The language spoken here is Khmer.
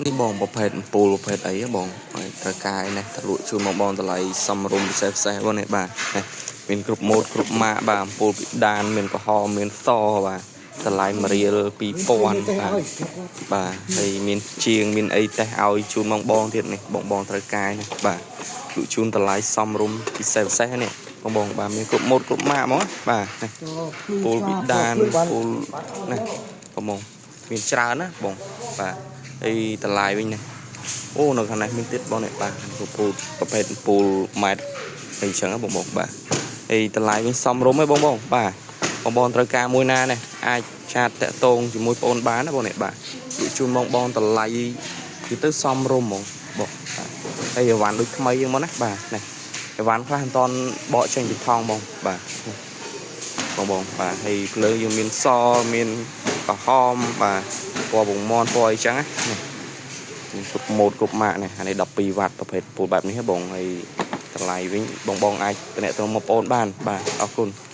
នេះបងប្រភេទអំពូលប្រភេទអីហ៎បងហើយត្រូវការឯនេះតលក់ជូនមកបងតម្លៃសមរម្យពិសេសពិសេសបងនេះបាទនេះមានគ្រប់ម៉ូដគ្រប់ម៉ាកបាទអំពូលពិដានមានក្រហមមានសបាទតម្លៃ1រៀល2000បាទបាទហើយមានជាងមានអីតេះឲ្យជូនបងបងទៀតនេះបងបងត្រូវការនេះបាទលក់ជូនតម្លៃសមរម្យពិសេសពិសេសនេះបងបងបាទមានគ្រប់ម៉ូដគ្រប់ម៉ាកហ្មងបាទនេះ ពូលវិដានពូលណាបងបងមានច្រើនណាបងបាទហើយតម្លៃវិញណាអូនៅខាងនេះមានទៀតបងនេះបាទពូលប្រភេទពូលម៉ែត្រអីចឹងណាបងបងបាទហើយតម្លៃវិញសមរម្យហ៎បងបងបាទបងបងត្រូវការមួយណានេះអាច chat តាក់ទងជាមួយបងអូនបានណាបងនេះបាទលក់ជូនបងបងតម្លៃគឺទៅសមរម្យហ្មងបងបាទហើយអីវ៉ាន់ដូចថ្មីហ្នឹងមកណាបាទនេះអីវ៉ាន់ខ្លះមិនតាន់បកចេញពីថងបងបាទនេះ បងបងបាទហើយភ្លើងយើងមានសមានក្រហមបាទពណ៌ពងមន់ពណ៌អីចឹងណានេះមានគ្រប់ម៉ូដគ្រប់ម៉ាកនេះអានេះ12វ៉ាត់ប្រភេទពូលបែបនេះហ៎បងហើយតម្លៃវិញបងបងអាចតំណែងមកបងប្អូនបានបាទអរគុណ។